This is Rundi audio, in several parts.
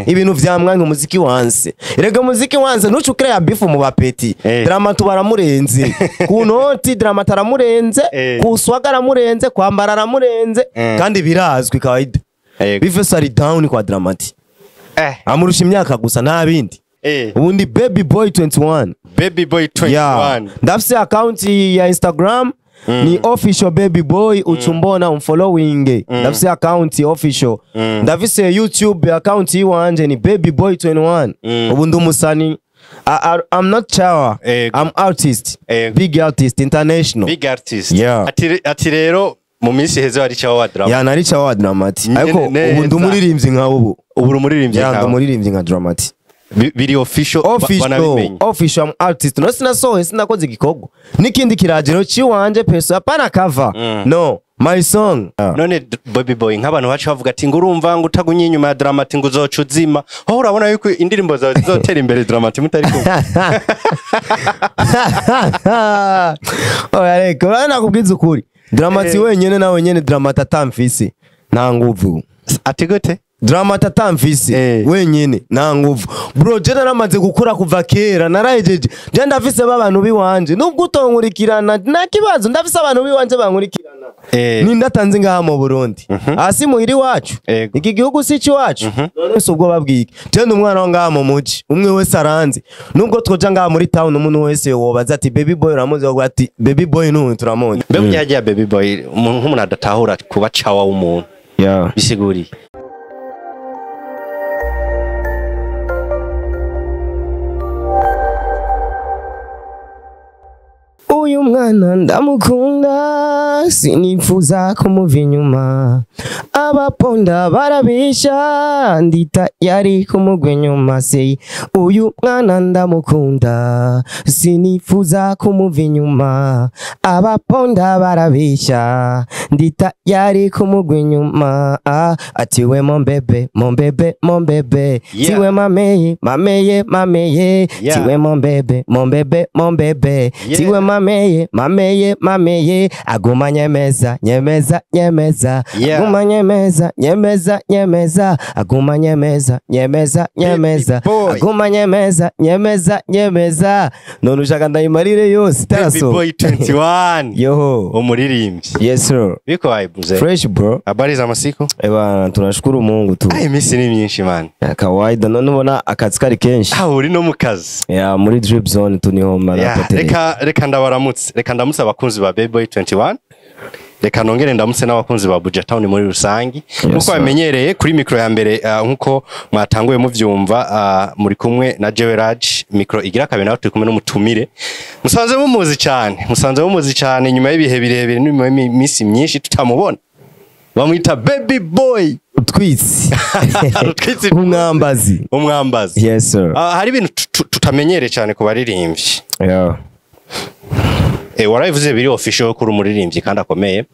Ibintu vyamwanka umuziki wanse. Erega umuziki wanse ntucukire ya beef mu bapeti. Drama baramurenze. Ku noti Drama taramurenze, ku swaga aramurenze, kwambara aramurenze, kandi birazwi kawaida. B-Face ari down kwa Dramati. Amurusha imyaka gusa nta bindi. Ubundi Baby Boy 21. Baby Boy 21. Yeah. Ndafise account ya Instagram. Ni official Baby Boy, ucumbona umfollowing. Ndafise account official. Ndafise YouTube account yiwanje ni Baby Boy 21. Ubu ndi umusani. I'm not chawa. I'm artist. Big artist international. Big artist. Yeah. Ati rero mu minsi heze wari chawa wa Dramati. Ya nari chawa wa Dramati. Ariko ubu ndi umuririmbyi nka ubu. Ubu umuririmbyi nka. Ya ndi umuririmbyi nka Dramati. Biri official, official, I'm artist. No sinasohoye, sinakoze igikorwa. N'ikindi kiragiro ciwanje peso hapana cover. No, my song. None Baby Boy nk'abantu bacu bavuga ati ngo urumva ngo utagunye inyuma ya Dramati ngo uzoca uzima. Ho urabona yuko indirimbo zawe zizotera imbere Dramati mutari kumwe. Oya reka urabona kubwiza ukuri. Dramati wenyene na wenyene Dramati atamfise nta nguvu. Ati gute? Dramati atamfise wenyene nta nguvu. Bro je naramaze gukora kuva kera narahejeje. Je ndafise babantu biwanje nubwo utonkurikirana nta kibazo, ndafise abantu biwanje bankurikirana. Ni ndatanze ngaha mu Burundi. Asi muhiri wacu. Iki gihugu si cyacu. None se ubwo babwike. Je ndi umwana wa ngaha mu muji. Umwe wese aranze. Nubwo twoja ngaha muri town umuntu wese wobaza ati Baby Boy uramuzi, wowe ati Baby Boy n'uyu turamuzi. Mbe byagiye Baby Boy umuntu adatahura kuba chawa w'umuntu. Bisiguriye. Uyu mwana ndamukunda sinifuza kumuva inyuma, abaponda barabisha ndita yari kumugwa inyuma. Se uyu mwana ndamukunda sinifuza kumuva inyuma, abaponda barabisha ndita yari kumugwa inyuma. Atiwe mombebe mombebe mombebe, tiwe mameye mameye mameye, tiwe mombebe mombebe mombebe, tiwe mameye mameye mameye, aguma nyemeza nyemeza nyemeza, aguma nyemeza nyemeza nyemeza, aguma nyemeza nyemeza nyemeza, aguma nyemeza nyemeza nyemeza. None ushaka ndayimarire yose taraso. Baby Boy 21. Yoho umuririmbyi. Yes sir. Biko wapi mzee? Fresh bro. Habari za masiku? Eba tunashukuru Mungu tu. Ai misi ni myinshi man. Kawaida none ubona akazi kari kenshi. Ah uri no mukazi. Ya muri drip zone tu niho marapotere. Reka ndabaramutse. Reka ndamutse abakunzi ba Baby Boy 21. Reka nongere ndamutse n'abakunzi ba Buja Town muri rusangi. Nkuko bamenyereye kuri micro ya mbere, nkuko mwatanguye muvyumva, muri kumwe na Jeweraj, micro igira kabiri naho turi kumwe n'umutumire. Musanze mumuzi cyane, musanze mumuzi cyane nyuma y'ibihe birebire nyuma y'imisi myinshi tutamubona. Bamwita Baby Boy Utwitsi. Utwitsi. Umwambazi. Umwambazi. Yes sir. Hari ibintu tutamenyereye cyane ku baririmbyi. Yeah. Warabivuze biri official kuri umuririmbyi kandi akomeye.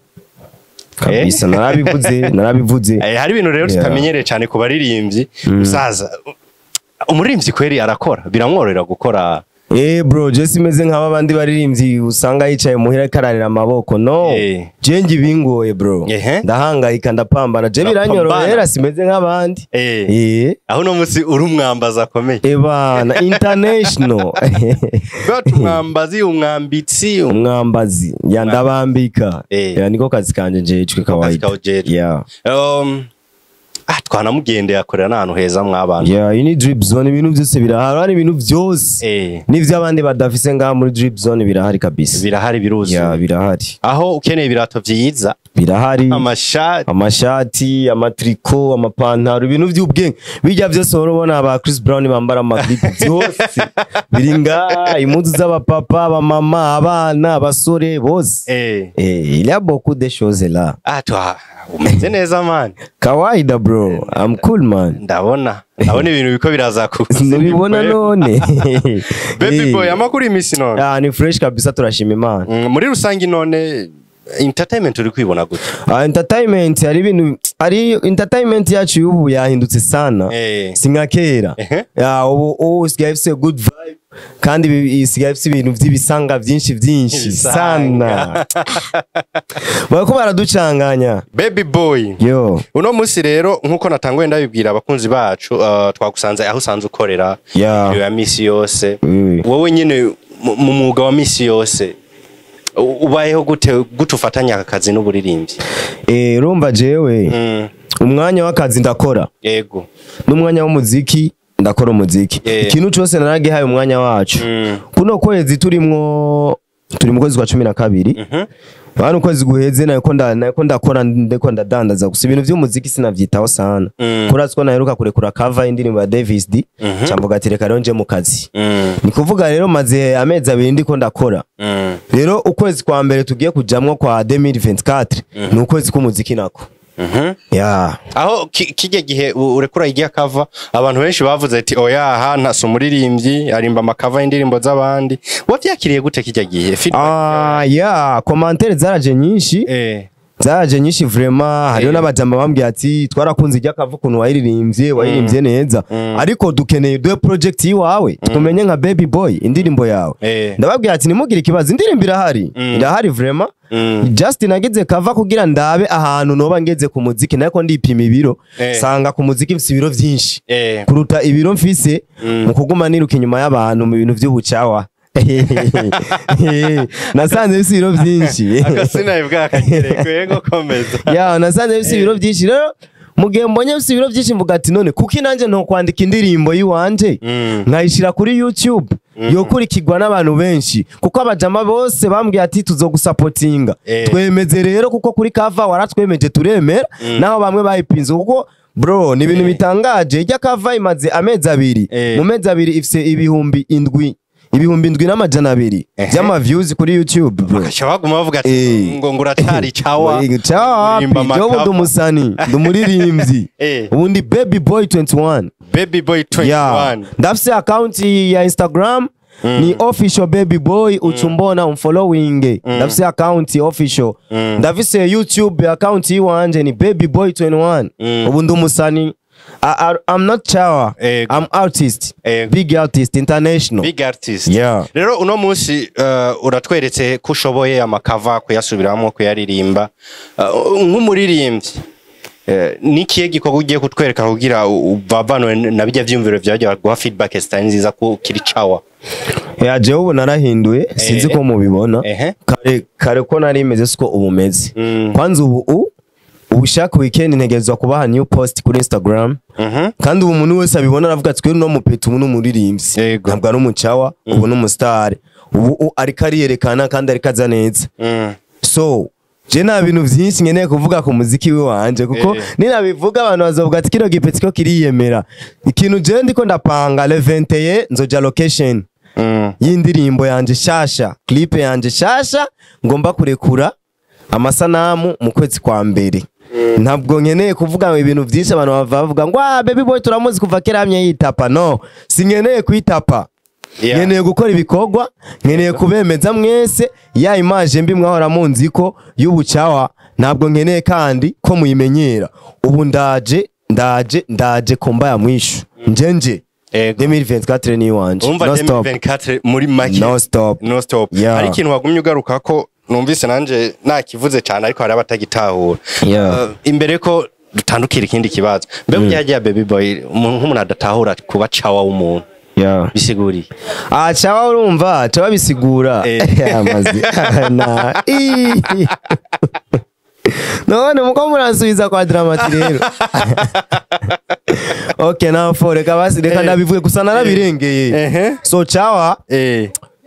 Kabisa narabivuze. Hari ibintu rero tutamenyereye cyane ku baririmbyi. Musaza umuririmbyi kweri arakora, biramworera gukora. Bro, je simeze nk'aba bandi baririmbyi usanga yicaye muhira kararira amaboko. No. Je ngi bingoye bro. Ndahangayika ndapambana. Je biranyorohera simeze nk'abandi. Aho no musi uri umwambaza akomeye. Ebana international. Bro umwambazi, umwambitsi, umwambazi. Ya ndabambika. Ya niko kazi kanje njejwe kawaida. Yeah. Twanamugendeye akorera n'ahantu heza mwabana. Yeah, you need drip zone, ibintu byose birahari, hari ibintu byose. N'ivyo abandi badafise ngaha muri drip zone birahari kabisa. Birahari biruzuye. Yeah, birahari. Aho ukeneye ibirato vyiza birahari, amashati, amatriko, amapantaro, ibintu by'ubwenge. Bijya byose urabona aba Chris Brown bambara amaclip byose. Biri ngaha, impuzu z'abapapa, abamama, abana, abasore bose. Il y a beaucoup de choses là. Umeze neza man. Kawaida bro, I'm cool man. Ndabona ibintu biko biraza ku. Nubibona none. Baby Boy amakuru imisi none. Ni fresh kabisa turashima Imana. Muri rusangi none Entertainment uri kwibona gute? Entertainment hari ibintu, ari entertainment yacu y'ubu yahindutse sana. Si nka kera. Ya, ubu isigaye ifise good vibe, kandi isigaye ifise ibintu vy'ibisanga vyinshi vyinshi. Ibisanga. Sana bariko baraducanganya. Baby Boy, yo. Uno munsi rero, nkuko natanguye ndabibwira abakunzi bacu, twagusanze aho usanzwe ukorera ya misi yose. Wowe nyine mu mwuga wa misi yose ubayeho gute? Gute ufatanya aka kazi n'uburirimbyi? Urumva jewe umwanya w'akazi ndakora, n'umwanya w'umuziki ndakora umuziki. Ikintu cose naragihaye umwanya wacu. Kuno kwezi turimwo, turi mu kwezi kwa 12. Hano ukwezi guheze nariko ndakora, ndiko ndadandaza gusa, ibintu vy'umuziki sinavyitaho sana. Kuri ko naheruka kurekura cover y'indirimbo ya Davis D, camvuga ati reka rero nje mu kazi. Ni kuvuga rero maze amezi 2 ndiko ndakora. Rero ukwezi kwa mbere tugiye kujamwo kwa 2024 ni ukwezi k'umuziki nako. Ya. Aho kijya gihe urekura igiye cover, abantu benshi bavuze ati oya, aha ntasi umuririmbyi arimba ama cover y'indirimbo z'abandi. Wavyakiriye gute kijya gihe? Feedback? Ah, ya, commentaire zaraje nyinshi. Zaraje nyinshi vraiment. Hariho n'abajama bambwiye ati twarakunze ijya cover, ukuntu wayiririmbye neza, ariko dukeneye duhe project yiwawe tumenye nka Baby Boy indirimbo yawe. Ndababwira ati nimugire ikibazo, indirimbo irahari, irahari vraiment. Just nagize cover kugira ndabe ahantu noba ngeze ku muziki, nako ndipima ibiro, sanga ku muziki mfise ibiro vyinshi kuruta ibiro mfise mu kuguma niruka inyuma y'abantu mu bintu vy'ubucawa. Nasanze mfise ibiro vyinshi. Akasina bwakagereko, yego, komeza. Ya, nasanze mfise ibiro vyinshi. Rero mu gihe mbonye mfise ibiro vyinshi, mvuga ati none kuki nanje ntokwandika indirimbo yiwanje nkayishira kuri YouTube yokurikirwa n'abantu benshi? Kuko abajama bose bambwiye ati tuzogusapotinga. Twemeze rero, kuko kuri cover waratwemeje, turemera, naho bamwe bayipinze. Kuko bro, ni ibintu bitangaje, ijya cover imaze amezi 2. Mu mezi 2 ifise 7,000, 7,200 vy'ama views kuri YouTube, bro. Bakaca baguma bavuga ati ngo uracari cawa. Cawa. Uririmba Jewe ama cover. ndi umusani, ndi umuririmbyi. Ubundi Baby Boy 21. Baby Boy 21. Yeah. Ndafise account ya Instagram, ni official Baby Boy, ucumbona umfollowing. Ndafise account official, ndafise YouTube account yiwanje ni Baby Boy 21. Ubu ndi umusani. I'm not chawa. I'm artist. Big artist international. Big artist. Yeah. Rero uno munsi uratweretse ko ushoboye ama cover, kuyasubiramo, kuyaririmba. Nk'umuririmbyi, nikiye gikorwa ugiye kutwereka kugira uvavanwe na bijya vyumviro vyajya guha feedback zitari nziza ko kiri cawa? Ya, jewe ubu narahinduye, sinzi ko mubibona. Kare kare ko nari meze siko ubu meze. Kwanza ubu ubushaka weekend ntegerezwa kubaha new post kuri Instagram. Kandi ubu umuntu wese abibona aravuga ati no mupeta ubu n'umuririmbyi, ntabwo ari umucawa, ubu ni umustar, ubu ariko ariyerekana kandi ariko aza neza. So je nta bintu vyinshi nkeneye kuvuga ku muziki we wanje, kuko ninabivuga abantu bazovuga ati kino gipeti ko kiriyemera. Ikintu je ndiko ndapanga, le 21 nzoja location y'indirimbo yanje shasha, clip yanje shasha ngomba kurekura amasanamu mu kwezi kwa mbere. Ntabwo nkeneye kuvuga ibintu byinshi, abantu bava bavuga ngo ah, Baby Boy turamuzi kuva kera yamye yitapa. No, sinkeneye kwitapa. Nkeneye gukora ibikorwa, nkeneye kubemeza mwese. Ya image mbi mwahora munzi ko y'ubucawa, ntabwo nkeneye kandi ko muyimenyera. Ubu ndaje, ndaje, ndaje komba ya mwisho njenje. 2024 ni iwanje. Umva, No stop. 2024 muri make. No stop. No stop. Yeah. Hari ikintu wagumye ugaruka ko numvise nanje nakivuze cyane, ariko hari abatagitahura. Imbere ko dutandukira ikindi kibazo, mbe burya yagiye Baby Boy, nk'umuntu adatahura kuba cawa w'umuntu, bisiguriye? Ah, cawa, urumva cawa bisigura amazi na Ii. None muko muransubiza kwa Dramati rero. Okay, now for reka basi, reka ndabivuge gusa narabirengeye. So cawa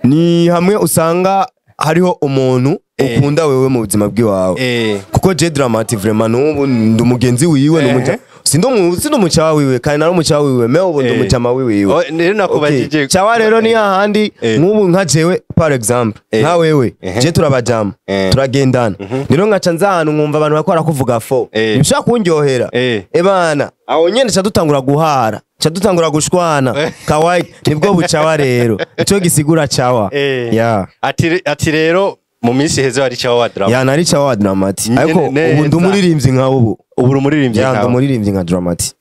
ni hamwe usanga hariho umuntu ukunda wewe mu buzima bw'iwawe. Kuko je Dramati vraiment n'ubu ndi umugenzi wiwe, ni umuja sindi umucawa wiwe, kandi nari umucawa wiwe, mais ubu ndi umujama wiwe. Oh, rero nakubajije. Okay. Cawa rero ni hahandi nk'ubu nka jewe par exemple, nka wewe, je turabajama, turagendana, rero nkaca nza ahantu nkumva abantu bariko barakuvuga fo, ntibishobora kundyohera. Ebana, aho nyene ca dutangura guhara, ca dutangura gushwana. Kawaii, nibwo bucawa rero, ico gisigura cawa. Yeah. Ati rero Mu minsi iheze wari cawa wa Drama. Ya, nari cawa wa Dramati, ariko Neza. ubu ndi umuririmbyi nka ubu. Ubu uri umuririmbyi Ya, ndi nkawe. umuririmbyi nka Dramati.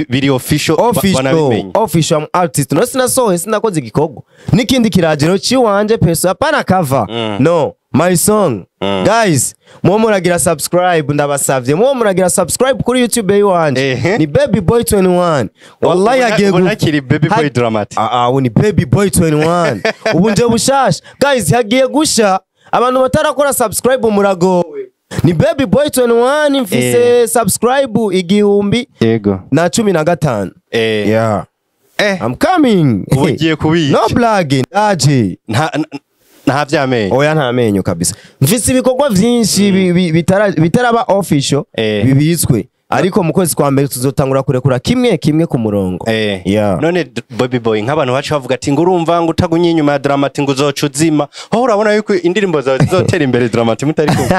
Biri official, Official. banabimenye. Official, I'm artist. No, sinasohoye, sinakoze igikorwa n'ikindi kiragiro ciwanje peso, apana cover. No, my song. Guys, muwo muragira subscribe, ndabasavye, muwo muragira subscribe kuri YouTube yiwanje. Ni Baby Boy 21, wallahi. Agiye Ubu ntakiri Baby Boy Dramati. Ah ah, ubu ni Baby Boy 21, ubu nje bushasha. Guys, hagiye gusha, abantu batarakora subscribe muragowe. Ni Baby Boy 21, mfise subscribe 1015. Yeah. I'm coming. Ubu ugiye kubica. No blague, ndaje. Nta vyamenyo. Oya, nta menyo kabisa. Mfise ibikorwa vyinshi bitaraba official, bibitswe, ariko mu kwezi kwa mbere tuzotangura kurekura kimwe kimwe ku murongo. Yeah. None Baby Boy, nk'abantu baca bavuga ati ngo urumva ngo utagunye inyuma ya Dramati ngo uzoca uzima, aho urabona yuko indirimbo zawe zizotera imbere Dramati mutari kumwe?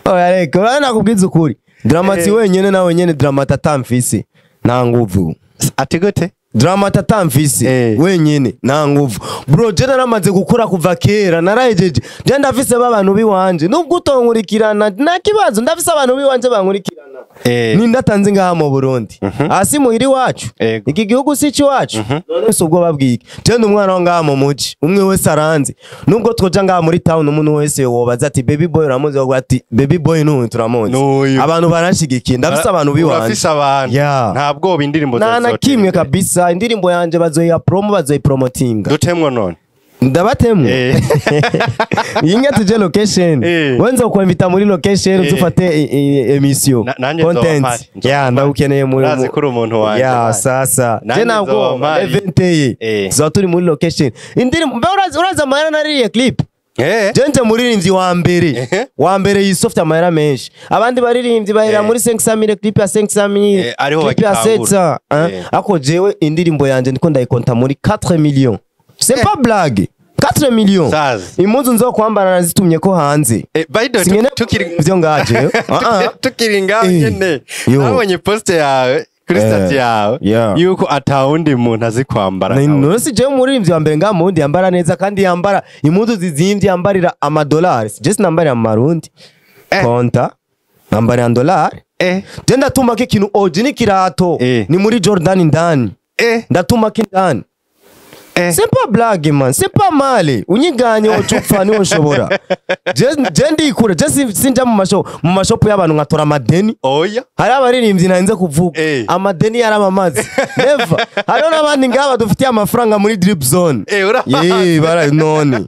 Oya, reka, urabona, nakubwiza ukuri, Dramati wenyene na wenyene, Dramati atamfise nta nguvu. Ati gute? Dramati atamfise wenyene nta nguvu. Bro, je naramaze gukora kuva kera, narahejeje. Je ndafise b'abantu biwanje, nubwo utonkurikirana nta kibazo, ndafise abantu biwanje bankurikirana. Ninde atanze ngaha mu Burundi? Hasi muhira iwacu. Iki gihugu si iwacu. None si ubwo babwiye? Je ndi umwana wo ngaha mu muji, umwe wese aranzi. Nubwo twoja ngaha muri town, umuntu wese wobaza ati: "Baby Boy uramuzi?" Bavuga ati: "Baby Boy n'uyu turamuzi." N'uyu. Abantu baranshigikiye, ndafise abantu biwanje. Urafise abantu. Yeah. Nta bwoba, indirimbo Nta zawe na zizotera kimwe imbere. kabisa. Indirimbo yanje bazoyiha promo, bazoyipromotinga. Dutemwo none. Ndabatemwe. Yinga tuje location. Wenza kuinvita muri location, uzufate emission. Nanje nzoba Content. mpari, nzoba Ya, mpari. ndagukeneye muri Urazi ko uri umuntu wanje, Ya, man. sasa. Nanje Je ntabwo nzoba mpari. event ye. Tuzoba turi muri location. Indirimbo mbe urazi amahera nariye clip? Je nje muririmbyi wa mbere. Wa mbere yisofte amahera menshi. Abandi baririmbyi bahera muri 500,000, clip ya 500,000. Ariho Clip ya bagitangura. 700. Hein? Ako jewe indirimbo yanje ndiko ndayikonta muri 4 millions. C'est pas blague. 4 millions. Sazi. Impuzu nzokwambara nazitumye ko hanze. By the way, Singene tukiri ivyo ngaje. Ah ah. Tukiri ngaho nyene, Yo. nabonye post yawe kuri status yawe yuko atawundi muntu azi kwambara nkawe. None si jewe umuririmbyi wa mbere ngaha mu wundi yambara neza kandi yambara impuzu zizimvye, yambarira amadolari? Je sinambarira amarundi. Konta nambarira dolari. Je ndatumako ikintu oji n'ikirato. Ni muri Jordan indani. Ndatumako indani. C'est pas blague, man, c'est pas mal. Unyiganye wocupfa niwo nshobora. Je ndikura, je sinja mu mashopu y'abantu nkatora amadeni. Oya. Hari abaririmbyi narinze kuvuga amadeni yaramamaze, never. Hariho n'abandi ngaba dufitiye amafaranga muri drip zone. Urabazi. Ye, bara none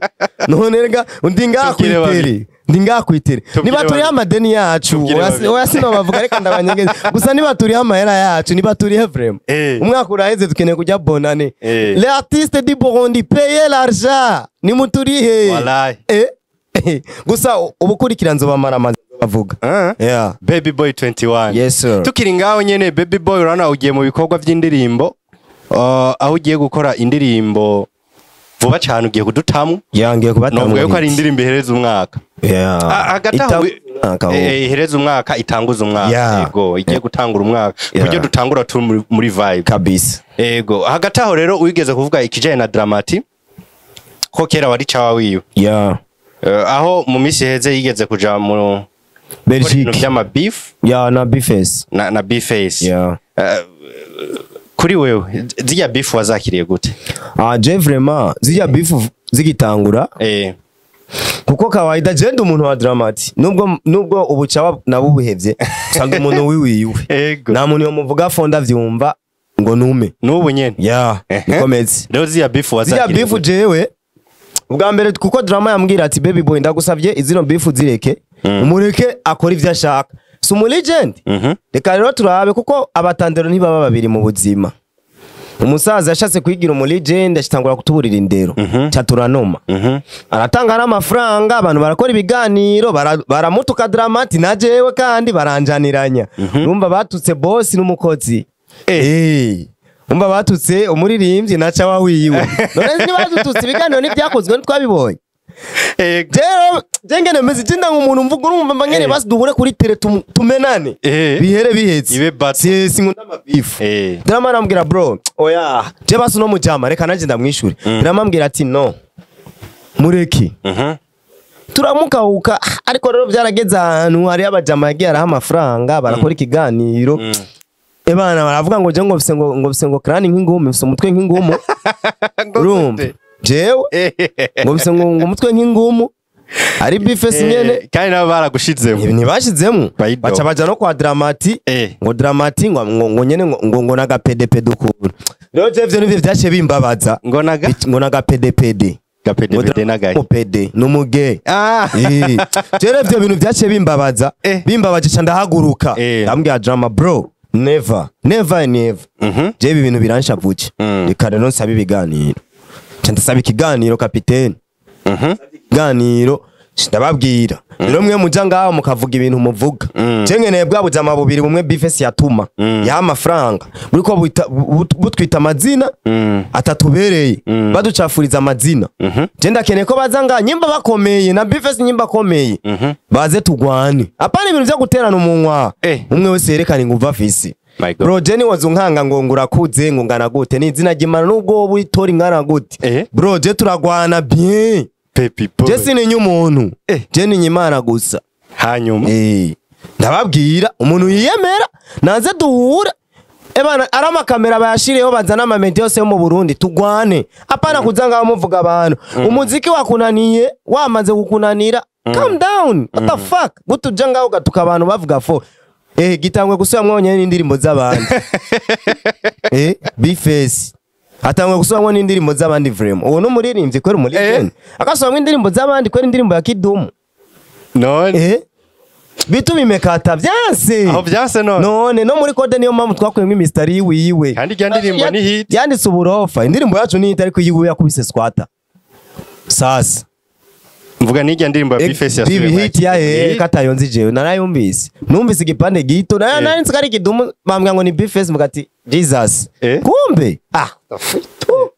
rega ndi ngaha Tubwire kwitere, babiri. ndi ngaha kwitere. Tubwire Niba turiho babiri. amadeni yacu, Tubwire babiri. oya, sinobavuga, reka ndabanyegeze gusa. Niba turiho amahera yacu, niba turihe vraiment. Umwaka uraheze, dukeneye kujya bonane. Les artistes du Burundi, payez l'argent, nimuturihe. Wallahi. Gusa ubukurikira nzobamara amazi bavuga. Yeah. Baby Boy 21. Yes, sir. Tukiri ngaho nyene, Baby Boy, urabona ugiye mu bikorwa by'indirimbo, aho ugiye gukora indirimbo vuba cyane, ugiye kudutamwo. Yangiye kubatamwo. Novuga yuko ari indirimbo ihereza umwaka. Yeah. Hagati aho Umwaka. Ihereza umwaka, itanguza umwaka. Yego, igiye gutangura umwaka, kuburyo dutangura turi muri vibe. Kabisa. Yego, hagati aho rero wigeze kuvuga ikijanye na Dramati, ko kera wari cawa wiwe. Aho mu minsi iheze yigeze kuja mu gukora ibintu Belgique. vy'ama beef. Yeah, na Bface. Na Bface. Yeah. Kuri wewe zirya beef wazakiriye gute? Ah, je vraiment zirya beef zigitangura, kuko kawaida je ndi umuntu wa Dramati, nubwo ubucawa nabo buhevye, usanga umuntu wiwiwe. Nta muntu yomuvuga fonda vyumva ngo nume. N'ubu nyene. Yeah, niko meze. Rero ziriya beef Ziriya wazakiriye beef, gute? jewe ubwa mbere, kuko Drama yambwira ati: "Baby Boy, ndagusavye izino beef zireke, umureke akora ivyo ashaka, si umu legend." Reka rero turabe, kuko abatandero ntibaba babiri mu buzima. Umusaza yashatse kwigira umu legend, ashitangura kutuburira indero, ca turanoma. Aratanga n'amafaranga, abantu barakora ibiganiro, baramutuka Dramati na jewe kandi baranjaniranya. Urumva batutse boss n'umukozi. Umva, batutse umuririmbyi na cawa wiwe. None ntibadututse? Ibiganiro ntibyakozwe? Ntitwabibonye? Rero je ngene meze, je ndanga umuntu mvuga, urumva mba ngene basi duhure kuri tele tumenane, bihere bihetse. Ibe battle. Si sinkunda amabifu. Drama arambwira: "Bro, oya, je basi uno mujama reka nanje ndamwishure." Drama ambwira ati: "No, mureke." Turamukawuka, ariko rero byarageze ahantu hariyo abajama yagiye araha amafaranga, barakora ikiganiro. Ebana, baravuga ngo je ngo mfise ngo crâne nk'ingumu, mfise umutwe nk'ingumu. Urumva jewe ngo mfise ngo umutwe nk'ingumu, ari B-Face nyene. Kandi nabo baragushizemo. Ntibashizemo. Bayido. Baca baja no kwa Dramati, ngo Dramati ngo nyene ngo nagapedepede ukuntu. Rero je ivyo nivyo vyaciye bimbabaza. Ngo naga Ngo nagapedepede. Gapedepede nagahe? Mupede numuge. Ah. Rero ivyo bintu vyaciye bimbabaza. Bimbabaje ca ndahaguruka, ndambwira Drama: "Bro, never, never and never. Je ibi bintu biranshavuje. Reka rero nsaba ibiganiro." Ca ndasaba ikiganiro, kapitene. Ikiganiro, ndababwira: "Rero mwe muja ngaho mukavuga ibintu muvuga, je nkeneye bwa bujama bubiri bumwe B-Face yatuma yaha amafaranga, buriko butwita amazina atatubereye, baducafuriza amazina. Je ndakeneye ko baza ngaha, nyimba bakomeye na B-Face, nyimba akomeye, baze tugwane, apana ibintu vyo guterana umunwa. Umwe wese yerekana inguvu afise." My God. Bro, je niwaza unkanga ngo ngurakuze, ngo ngana gute, ni izina ry'Imana, nubwo wowe uritora ingana gute. Bro, je turagwana bien. Baby boy. Je sininya umuntu. Je ninya Imana gusa. Hanyuma? Ndababwira, umuntu yiyemera naze duhure. Ebana, ari amakamera bayashireho, bazana amamedi yose yo mu Burundi, tugwane, apana kuza ngaho muvuga abantu. Umuziki wakunaniye, wamaze kukunanira, calm down. What the fuck, gute uja ngaho ugatuka abantu bavuga fo gitangwe gusubiramo nyene n'indirimbo z'abandi? B-Face atangwe gusubiramo n'indirimbo z'abandi, vraiment. Uwo n'umuririmbyi kwera, umuririmbyi akasubiramo indirimbo z'abandi kwera, indirimbo ya Kidumu? None Bitu bimekata vyanse. Aho vyanse none. None no muri code niyo mpamvu twakuyemo imisitari yiwiwe. Kandi irya ndirimbo ni hit. Yanditse uburofa. Indirimbo yacu ni hit, ariko yiwe yakubise squatter sasa. Mvuga n'irya ndirimbo ya B-Face Bibi yasubiyemo. hit ya he katayonzi? Jewe narayumvise, numvise igipande gito nayo, nari nzi ko ari Kidumu, bambwira ngo ni B-Face, mugati Jesus. Kumbe ah tu.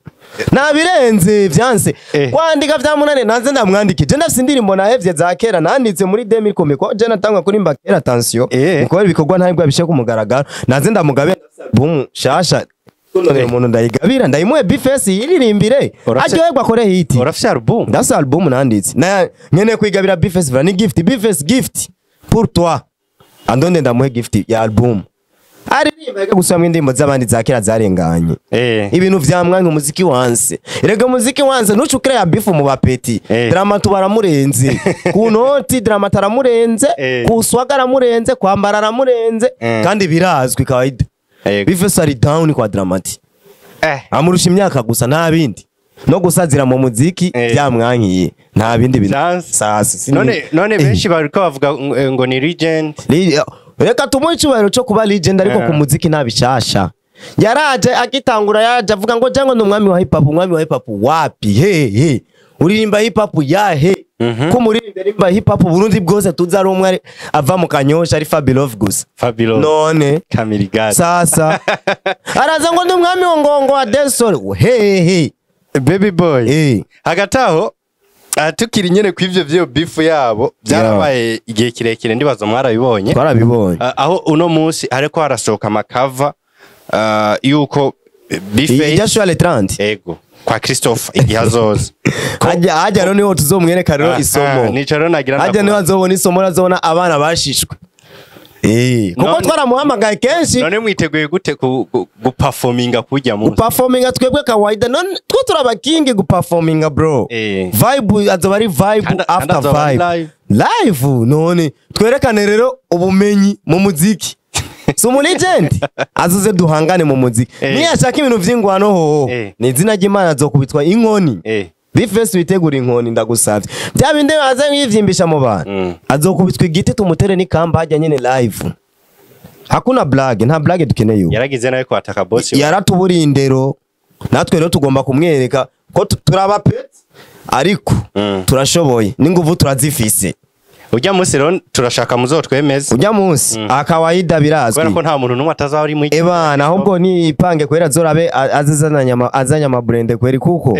Nabirenze vyanse. Kwandika vyamunane, nanze ndamwandike. Je ndafise indirimbo nahevye za kera nanditse muri 2000 kome ko je natangwa kurimba kera, attention. Nikora ibikorwa ntabwo abishe ku mugaragaro. Nanze ndamugabe album shasha, none umuntu ndayigabira, ndayimuhe B-Face yiririmbire, aryoherwa, akore hit. Urafise album? Ndafise album nanditse na nkeneye kwigabira B-Face. Vra ni gift, B-Face, gift pour toi. Andonde ndamuhe gift ya album, aririmba reka gusubiramo indirimbo z'abandi za kera zarenganye. Ibintu vyamwanka, umuziki wanse. Erega umuziki wanse, ntucukire ya bifu mu bapeti. Drama baramurenze ku noti, Drama taramurenze, ku swaga aramurenze, kwambara aramurenze. Kandi birazwi kawaida. B-Face ari down kwa Dramati. Amurusha imyaka gusa, nta bindi, no gusazira mu muziki byamwankiye, nta bindi bintu. Vyanse. Sasa None benshi bariko bavuga ngo ni legend. Reka tumuhe icyubahiro cyo kuba legend, ariko ku muziki nta bishasha. Yaraje agitangura, yaje avuga ngo jango ni umwami wa hip hop. Umwami wa hip hop wapi? He he, uririmba hip hop ya he? Ko umuririmbyi aririmba hip hop Burundi bwose tuzi ari umwe, ava mu Kanyosha, ari Fabilove gusa. Fabilo. None Kamirigade. Sasa araza ngo ni umwami wa ngongo wa dancehall, he he. Baby boy. Hagati aho, tukiri nyene kw'ivyo vyo bifu yabo, byarabaye igihe kirekire, ndibaza mwarabibonye. Twarabibonye. Aho uno munsi hariko harasohoka amakava yuko B-Face Ijya show le 30. Ego, kwa Christophe igihe azoza. Hajya hajya rero niho tuzomwereka rero isomo. Nico rero nagira Hajya niho azobona isomo, azobona abana bashishwe, kuko twaramuhamagaye kenshi. None mwiteguye gute guperforminga kurya munsi? Guperforminga twebwe kawaida, none twe turabakingi guperforminga, bro. Vibe azoba ari vibe Kandi after azoba ari vibe. live. Live. None twerekane rero ubumenyi mu muziki. Si umu legend, azoze duhangane mu muziki. Niyashaka ibintu vy'ingwano hoho, ni izina ry'Imana azokubitwa inkoni. B-Face, witegura inkoni, ndagusavye. Bya bindi baza yivyimbisha mu bantu, azokubitwa igiti, tumutere n'ikamba hajya nyene live. Hakuna blague, nta blague dukeneye ubu. Yaragize nawe kwataka boss. Yaratuburiye indero, natwe rero tugomba kumwereka ko turaba peti, ariko turashoboye n'inguvu turazifise. Ujya munsi rero turashaka muzotwemeze. Ujya munsi akawaida birazwi. Kubera ko nta muntu n'umwe atazaba ari muri. Ebana, ahubwo ni ipange kwera zorabe azazana azanya amaburende kweri kuko.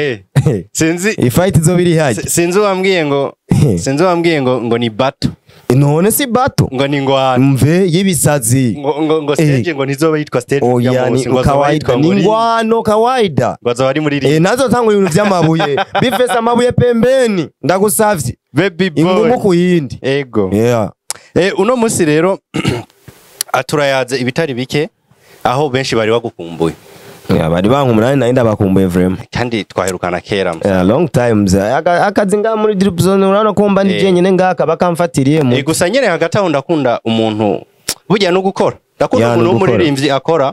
Sinzi ifight zo biri haje. Sinzi wambwiye ngo ni battle. None si battle. Ngo ni ngwano. Mve y'ibisazi. Ngo stage ngo ntizoba yitwa stage. Oya, ni kawaida, ni ngwano kawaida. Ngo azoba ari muri Nazo tangura ibintu vy'amabuye. Bifesa amabuye pembeni. Ndagusavye. Baby boy. Ingumu ku yindi. Ego. Yeah. Uno munsi rero aturayaze ibitari bike aho benshi bari bagukumbuye. Yeah, bari bankumura, nari ndabakumbuye vraiment. Kandi twaherukana kera. Yeah, long times. Akazi ngaha muri drip zone, urabona ko mba ndi jenyine ngaha kaba kamfatiriye mu. Gusa nyene hagati aho ndakunda umuntu burya no gukora. Ndakunda Yeah, umuntu no gukora. w'umuririmbyi akora.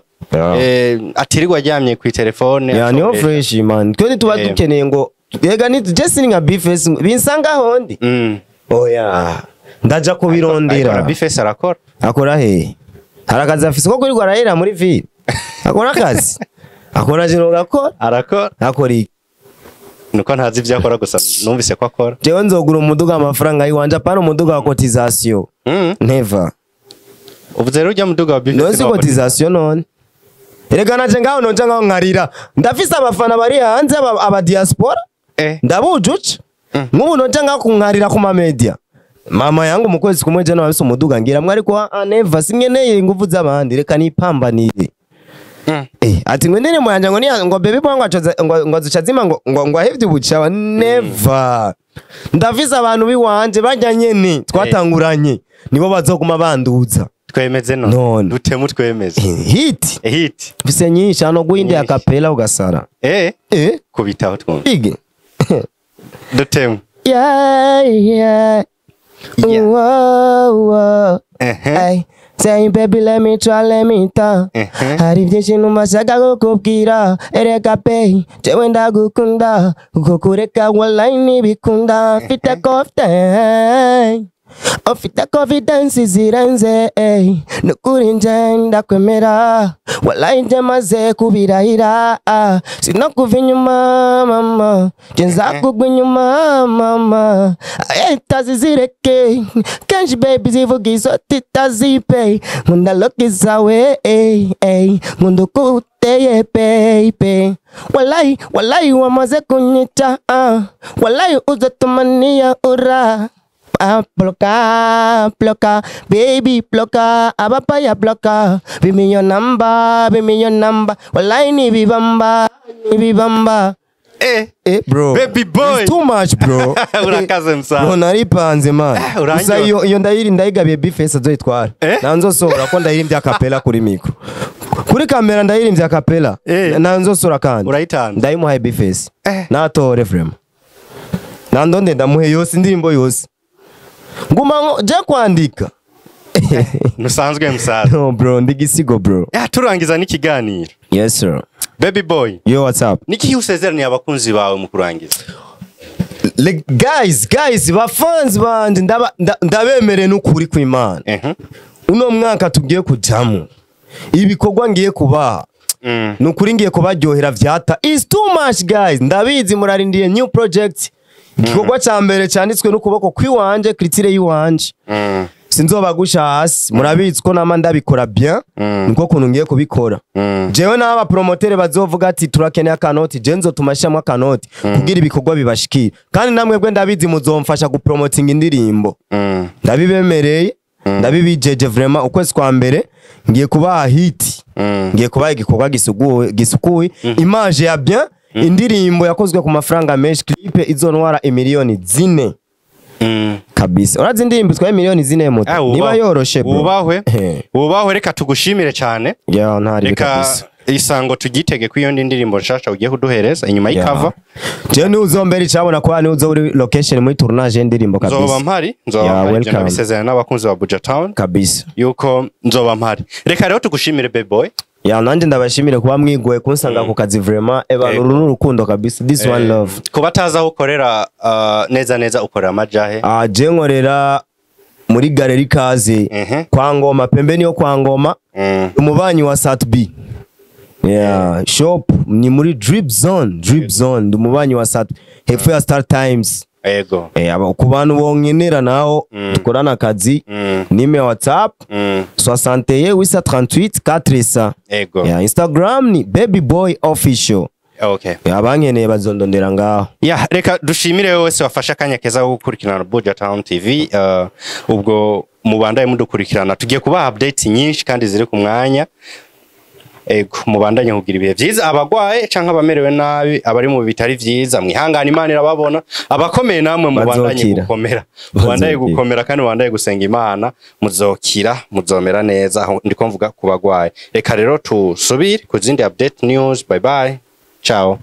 Atirirwa aryamye ku telefone. Yeah, niho akoresha. fresh man. Twe ntituba dukeneye ngo yega ni just ni nka Bface binsanga hondi. Oya. Ndaja Ariko kubirondera. na Bface arakora. Akora he? Hari akazi afise ko kuri arahera muri ville. Akora akazi. Akora jino gakora. Arakora. Akora iki? Nuko ntazi ibyo akora, gusa numvise ko akora. Jewe nzogura umuduga amafaranga yiwanje, apana umuduga wa cotisation. Never. Uvuze rero ujya muduga wa Bface. None si cotisation none. Erega naje ngaho noja ngaho nkarira. Ndafise abafana bari hanze, aba diaspora. Ndabujuca. Nk'ubu noja ngaho kunkarira ku ma media. Mama yangu, mu kwezi kumwe jana wabise umuduga ngira mwari ko never, sinkeneye ingufu z'abandi, reka nipambanire. Ati ngo indirimbo yanje ngo niya ngo baby boy ngo acoza ngo azuca zima ngo ahevye ubucawa, never. Ndafise abantu biwanje barya nyene twatanguranye, nibo bazoguma banduza. Twemeze no. None. Dutemu twemeze. Hit. Hit. Mfise nyinshi hano guhinde Nyinshi. Akapela ugasara. Kubitaho twumve. Big. Dutemu. Yeah. Yeah. Whoa, whoa. Ehe. Ay, say baby, let me try, let me talk. Hari byinshi numva nshaka kukubwira, erega pe jewe ndagukunda, kuko kureka wallahi ntibikunda. Mfite confidence, ufite confidence zirenze, ey. Nukuri nje ndakwemera, wallahi nje maze kubirahira, ah. Sinokuva inyuma mama, nje nzakugwa inyuma mama. Tazizireke kenshi baby zivuga izo titazipe, nkunda look zawe, ey, ey. Nkunda uko uteye baby, wallahi wallahi wamaze kunyica, ah. Wallahi uzatumaniya ura. Ah, bloka, bloka, baby, bloka, abapaya bloka. Give me your number, give me your number. Wallahi ni bibamba, ni bibamba. Eh, bro. Baby boy. It's too much, bro. Urakaze msana. Bro, naripanze man. Uranyoye. Gusa iyo ndayiri ndayigabiye Bface azoyitwara. Nanzosohora ko ndayirimbye akapela kuri micro. Kuri kamera ndayirimbye akapela. Nanzosohora kandi. Urayitanze. Ndayimuhaye Bface. Natore vraiment. Nandonde ndamuhe yose, indirimbo yose. Nguma ngo je kwandika. Ntusanzwe msaza. No bro, ndigisigo bro. Ya, turangiza n'ikiganiro. Yes sir. Baby boy. Yo, what's up? Niki usezeraniye abakunzi bawe mu kurangiza? Le, guys, guys, ba fans banje, ndabemereye n'ukuri kw'Imana. Uno mwaka tugiye kujamo, ibikorwa ngiye kubaha, nukuri ngiye kubaryohera vyata is too much. Guys, ndabizi murarindiye new project, igikorwa ca mbere canditswe n'ukuboko kwiwanje, écriture yiwanje. Sinzobagusha hasi, murabizi ko nama ndabikora bien. Niko kuntu ngiye kubikora. Jewe n'aba promoteur bazovuga ati turakeneye akanoti, je nzotuma shamwe akanoti kugira ibikorwa bibashikire. Kandi namwe bwe ndabizi muzomfasha gupromotinga indirimbo. Ndabibemereye, ndabibijeje vraiment, ukwezi kwa mbere ngiye kubaha hit. Ngiye kubaha igikorwa gisukuye, gisukuye, image ya bien, indirimbo yakozwe ku mafaranga menshi, clip izonwara imiliyoni 4. Kabisa, urazi indirimbo itwaye miliyoni 4 moto Ah, niba wubahwe. yoroshe bro. Wubahwe, wubahwe, reka tugushimire cyane. Ya, ntari Reka kabisa. isango tugitege ko iyo ndi ndirimbo nshasha ugiye kuduhereza inyuma y'ikava. Jewe ni uzombera icabona ko ni uzo uri location muri tournage y'indirimbo Nzoba kabisa. mpari, nzoba Yeah, mpari. welcome. Ndabisezerana n'abakunzi ba Buja Town Kabisa. yuko nzoba mpari. Reka rero tugushimire, baby boy. Ya, nanje ndabashimire kuba mwigoye kunsanga ku kazi vraiment. Eba, uru ni urukundo kabisa, this one love. Ku batazi aho ukorera, neza neza ukorera amajahe? Ah, je nkorera muri Galerie Kaze, kwa Ngoma, pembeni yo kwa Ngoma, umubanyi wa Sat B. Yeah, shop ni muri Drip Zone, Drip Zone, ndi umubanyi wa Sat, hepfo ya Star Times. Ku bantu bonkenera naho dukorana akazi, nimero WhatsApp 61 838 400. Ya, Instagram ni Baby Boy Official. Abankeneye bazondondera ngaho. Ya, reka dushimire wese wafashe akanya keza ko gukurikirana Buja Town TV. Ubwo mubandaye mudukurikirana, tugiye kubaha updates nyinshi kandi ziri ku mwanya. Ego, mubandanye kugira ibihe vyiza. Abagwaye canke abamerewe nabi, abari mu bitari vyiza, mwihangane, Imana irababona. Abakomeye namwe mubandanye Bazokira. gukomera, mubandanye Bazokira. gukomera kandi mubandanye gusenga Imana, muzokira, muzomera neza. Aho ndiko mvuga ku bagwaye. Reka rero tusubire ku zindi update news. Bye bye, ciao.